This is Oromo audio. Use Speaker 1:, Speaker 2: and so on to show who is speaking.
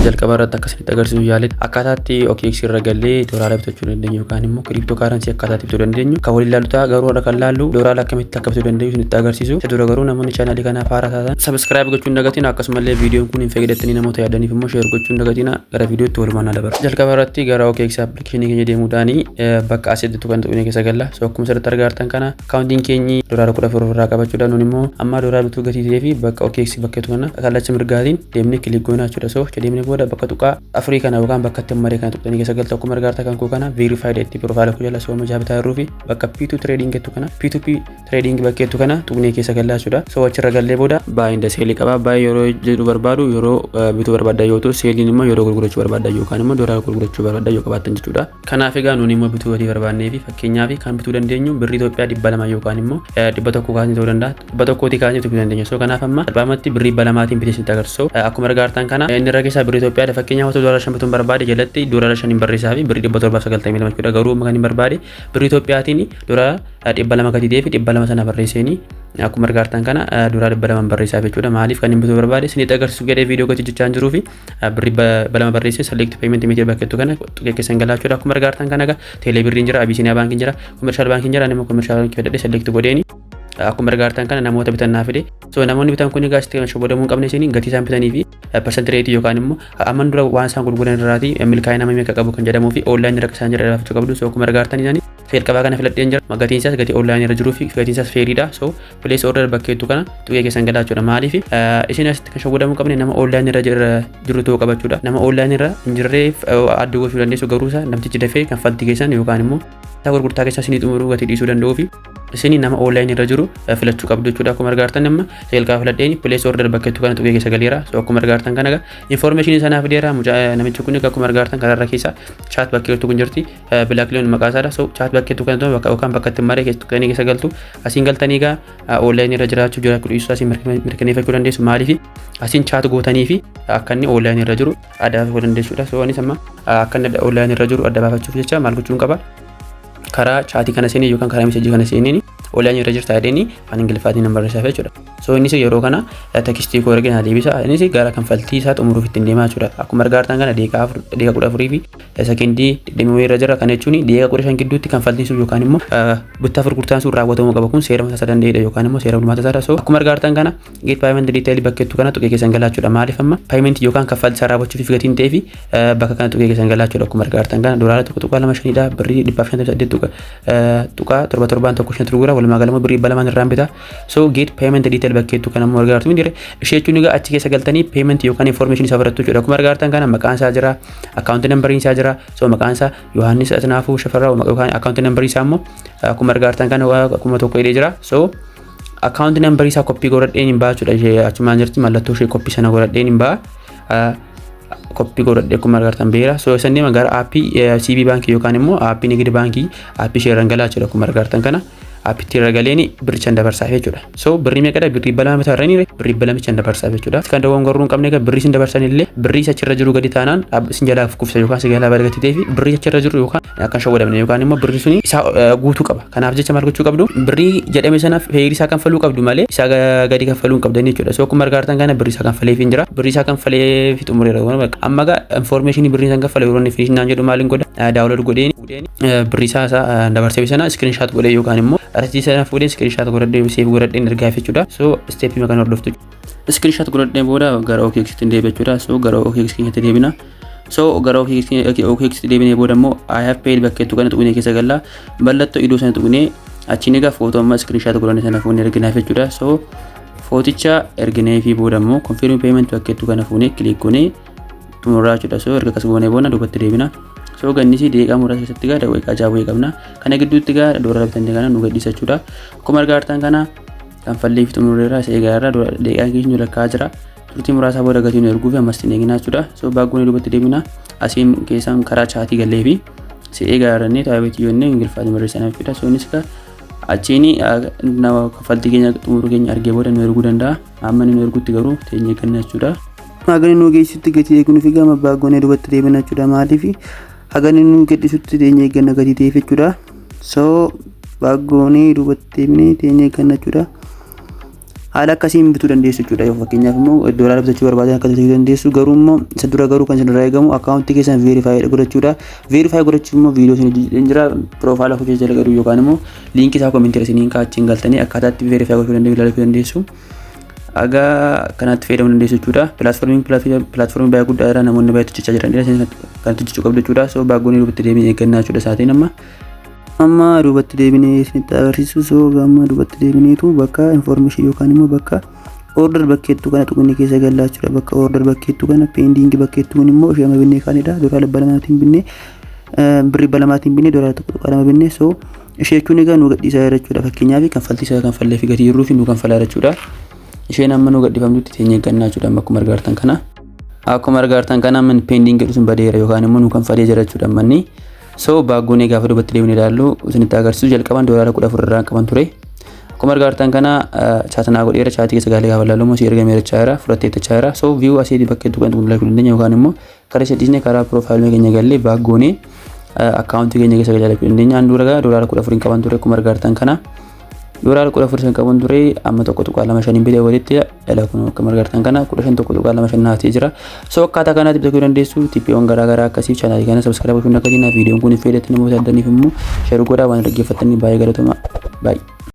Speaker 1: Jalqaba irratti akkasinitti agarsiisu yaaletti akkaataatti OKX irra gallee doolaara bitachuu dandeenyu yookaan immoo crypto currency akkaataatti bituu dandeenyu kan waliin ilaallu ta'a. Garuu har'a kan laallu doolaara akkamitti akka bituu dandeenyu isinitti agarsiisu. Isa dura garuu namoonni chaanaalii kanaaf haaraa taatan subscribe gochuun dagatina. Akkasumallee viidiyoon kun hin fayyadattanii namoota yaadaniif immoo share gochuun dagatina. Gara viidiyootti walumaan dabarra. Jalqaba irratti gara OKX appilikeeshinii keenya deemuudhaani bakka asitti kan tuqne keessa galla. So akkuma asirratti argaa jirtan kana akkaawuntiin keenyi doolaara 14 irraa qabachuudhaan, nuun immoo amma doolaara bituu gatii ta'ee fi bakka OKX bakkeetu kana kallacha mirgaatiin deemnee click goonaa jechuudha. So achi deemnee booda bakka tuqaa afurii kana yookaan bakka itti maree kana tuqxanii keessa galtu. Akkuma argaa jirtan kan koo kana verified itti profile koo jala sooma jaabitaa jiruu fi bakka P2 trading jettu kana, P2P trading bakkeettu kana tuqnee keessa gallaa jechuudha. So achirra gallee booda buy and sell qaba. Buy yeroo jedhu barbaadu yeroo bituu barbaadda yoo ta'u, selliin immoo yeroo gurgurachuu barbaadda yookaan immoo doolaara gurgurachuu barbaadda yoo qabaattan jechuudha. Kanaaf egaa nuuni immoo bituu gatii barbaannee fi fakkeenyaaf kan bituu dandeenyu birrii Itoophiyaa 200 yookaan immoo 100 kaasnee ta'uu danda'a. 100tti kaasnee bituu dandeenya. So kanaaf amma salphaamatti birrii 200tiin bitee isinitti agarsiisu. Akkuma argaa jirtan kana inni irra keessaa birrii Itoophiyaadha. Fakkeenyaaf otoo doolaara 5 bituun barbaade, jalatti doolaara 5 hin barreessaa fi birrii 792 jechuudha. Garuu amma kan hin barbaade birrii Itoophiyaatiin doolaara 200 gatii ta'ee fi 200 sana barreesseenii akkuma argaa jirtan kana doolaara 200 barreessaa jechuudha. Maaliif kan hin bituu barbaade isinitti agarsiisuuf jedhee viidiyoo gatii jechaa jiruu fi birrii 200 barreessee select payment method bakkeettu kana tuqee keessan galaa jechuudha. Akkuma argaa jirtan kana egaa teelee birriin jira, Abisiiniyaa baankiin jira, Commercial baankiin jira. Ani immoo Commercial baankii fedhadhee select godheeni akkuma argaa jirtan kana namoota bitan naa fide. So namoonni bitan kun egaa asitti kan shobodamuu hin qabne isin gatii isaan bitanii fi percent rate yookaan immoo amman dura waan isaan gurguran irraatii milkaa'ina nama meeqa qabu kan jedhamuu fi online irra isaan jira gaafachuu qabdu. So akkuma argaa jirtan isaanii jalqabaa kana filadheen jira. Gatiin isaas gatii online irra jiruu fi gatiin isaas fairiidha. So place order bakkeettu kana tuqee keessan galaa jechuudha. Maaliif isin asitti kan shobodamuu qabne nama online irra jiru ta'uu qabachuudha. Nama online irra hin jirreef adda gochuu dandeessu, garuu isaa namtichi dafee kanfaltii keessan yookaan immoo isaa gurgurtaa keessaa isinii xumuruu gatii dhiisuu danda'uu fi isin nama online irra jiru filachuu qabdu jechuudha. Akkuma argaa jirtan amma jalqaba filadheen place order bakkeettu kana tuqee keessa galeera. So akkuma argaa jirtan kana information sanaa fideera. Mucaa namichi kun akkuma argaa jirtan karaarra keessa chat bakkeettu kun jirti. Black Lion maqaa isaadha. So chat bakkeettu kana bakka yookaan bakka itti maree keessa tuqanii keessa galtu. Asiin galtanii egaa online irra jiraachuu jiraachuu dhiisuu asiin mirkaneeffachuu dandeessu. Maaliif asiin chat gootanii fi akka inni online irra jiru adda baafachuu dandeessuudha. So anis amma akka inni online irra jiru adda baafachuuf jecha maal gochuun qaba? Karaa chatii kana seenee yookaan karaa message kana seenee online irra jirta jedhanii afaan Ingiliffaatiin nan barreessaaf jechuudha. So innis yeroo kana textii koo ergee naa deebisa. Innis gara kanfaltii isaa xumuruuf ittiin deemaa jechuudha. Akkuma argaa jirtan kana daqiiqaa 4, daqiiqaa 14 fi sekendii 20 irra jira. Kana jechuun daqiiqaa 15 gidduutti kanfaltiin sun yookaan immoo bittaa fi gurgurtaan sun raawwatamuu qaba. Kun seera mataa isaa danda'edha yookaan immoo seera bulmaata isaadha. So akkuma argaa jirtan kana get payment detail bakkeettu kana tuqee keessan galaa jechuudha. Maaliif amma payment yookaan kaffaltii isaa raawwachuuf gatiin ta'ee fi bakka kana tuqee keessan galaa jechuudha. Akkuma argaa jirtan kana doolaara 1.25dha. Birrii 158.7715 turgura. Walumaa galama birrii 200 irraan bita. So get payment detail bakkeettu kana immoo argaa jirtu miti ishee jechuun egaa achi keessa galtanii payment yookaan information isaa barattu jechuudha. Akkuma argaa jirtan kana maqaan isaa jira, account numberiin isaa jira. So maqaan isaa Yohaannis Atnaafuu Shafarraa yookaan account numberii isaa immoo akkuma argaa jirtan kana 1000 hidhee jira. So account numberii isaa copy godhadheen hin ba'a jechuudha. Ishee achumaan jirti, mallattoo ishee copy sana godhadheen hin ba'a. Copy godhadhee akkuma argartan beera. So isan deema gara aappii CBE baankii yookaan immoo aappii Nigid baankii aappii ishee irraan galaa jechuudha. Akkuma argartan kana aappitti irra galeeni birrichaan dabarsaaf jechuudha. So birrii meeqadha? Birrii 200 bitaa irra birrii 200 dabarsaaf jechuudha. Kan dawwan garuu hin qabne egaa birrii isin dabarsan illee birrii isa achirra jiru gadi taanaan isin jalaa kuffisa yookaan si jalaa balgatti ta'ee fi birrii achirra jiru yookaan akka hin shawwadamne yookaan immoo birrii suni isaa guutuu qaba. Kanaaf jecha maal gochuu qabdu? Birrii jedhame sanaaf feerii isaa kanfaluu qabdu malee isaa gadi kanfaluu hin qabdan jechuudha. So akkuma argaa kana birrii isaa kanfaleef hin jira. Birrii isaa kanfalee fi xumureera. Amma egaa information birrii isaan kanfale yeroo inni finish naan jedhu maaliin godha? Download godheen birrii isaa dabarsee sana screenshot godhee yookaan immoo rasiitii sana fuudhee screenshot godhadhee save godhadheen ergaaf jechuudha. So stepii kana hordoftu. Screenshot godhadhee booda gara OKX tti deebi'a jechuudha. So gara OKX keenyatti deebina. So gara OKX tti deebinee booda immoo "I have paid" bakkeettu kana tuqnee keessa galla. Mallattoo iddoo sana tuqnee achiin egaa footoo amma screenshot godhanne sana fuunee erginaaf jechuudha. So footicha erginee fi booda immoo confirm payment bakkeettu kana fuunee click goonee xumurraa jechuudha. So erga akkas goonee booda duubatti deebina. So gannisi daqiiqaa muraasa keessatti gaa daqiiqaa 6 wayii qabna. Kana gidduutti gaa doolaara bitannee kana nu gadhiisa jechuudha. Akkuma argaa jirtan kana kanfallee fi xumureera. Isa eegaa irra daqiiqaan keenya lakkaa'aa jira. Turtii muraasaa booda gatii nu erguuf ammas hin eeginaa jechuudha. So back goonee duubatti deebina. Asiin keessaan karaa chatii gallee fi si eegaa jiranii taayibeetii yoonnee Ingiliffaatiin barreessan jechuudha. So innis achiin nama kaffaltii keenya xumuruu keenya argee booda nu erguu danda'a. Amma inni nu ergutti garuu teenyee eegganna jechuudha.
Speaker 2: Haga nu geessutti gatii eeguu fi gama back goonee duubatti deebina jechuudha. Maaliif haga nu gadhiisutti teenyee eegganna gatii ta'eef jechuudha. So back goonee duubatti deebinee teenyee eegganna jechuudha. Haala akkasiin bituu dandeessu jechuudha. Yoo fakkeenyaaf immoo doolaara bitachuu barbaadan akka bitachuu dandeessu. Garuu immoo isa dura garuu kan isin irraa eegamu akkaawuntii keessan verify godhachuudha. Verify godhachuuf immoo viidiyoo isin hojjedheen jira. Profile koo jala galuu yookaan immoo liinkii isaa koomentii isiniin kaachiin galtanii akkaataa itti verify gochuu dandeenyu ilaaluu dandeessu. Agaa kanatti fayyadamuu dandeessu jechuudha. Pilaatfoormiin pilaatfoormii baay'ee guddaadha, namoonni baay'ee hojjechaa jiranidha. Kan hojjechuu qabdu jechuudha. So back goonii duubatti deemee eeggannaa jechuudha isaatiin amma. Amma duubatti deebinee isinitti agarsiisu. So amma duubatti deebineetu bakka information yookaan immoo bakka order bakkeettuu kana tuqnee keessa gallaa jechuudha. Bakka order bakkeettuu kana, pending bakkeettuu kun immoo ishee amma binnee kaanidha. Doolaara 200tiin binnee, birrii 200tiin binnee, doolaara 1.2 binnee. So ishee jechuun egaa nu gadhiisaa jira jechuudha. Fakkeenyaaf kanfaltii isaa kanfallee fi gatii jirruu fi nu kanfalaa jechuudha. Isheen amma nu gadhiifamtutti teenyee eeggannaa jechuudha. Amma akkuma argaartan kana. Akkuma argaartan kana amma pending jedhu sun badeera yookaan immoo nu kanfalee jira jechuudha manni. So back goonee gaafa duubatti deemnee ilaallu isinitti agarsiisu, jalqaban doolaara 14 irraa qaban ture. Akkuma argaartan kana chatanaa godheera, chatii keessa gaalee gaafa ilaallu immoo si ergameera jechaa fudhattee jechaa jira. So view asii bakka hedduu kan ilaaluu dandeenya yookaan immoo karaa isa dhiisnee karaa piroofaayilii keenya gallee back goonee akkaawuntii keenya keessa galuu dandeenya. Handhuura gaa doolaara 14 qaban ture akkuma argaartan kana. Doolaara 14 san qaban ture, amma 1.25n bitee walitti dhala kun akkuma argartan kana 15 1.25 naatee jira. So akkaataa kanaatti bitachuu dandeessu. Tippiiwwan garaa garaa akkasii chaanaalii kana subscribe gochuun akka diinaa, viidiyoon kun fayyadatti namoota addaniif immoo share godhaa. Waan dhaggeeffattanii baay'ee galatoomaa. Baay'ee.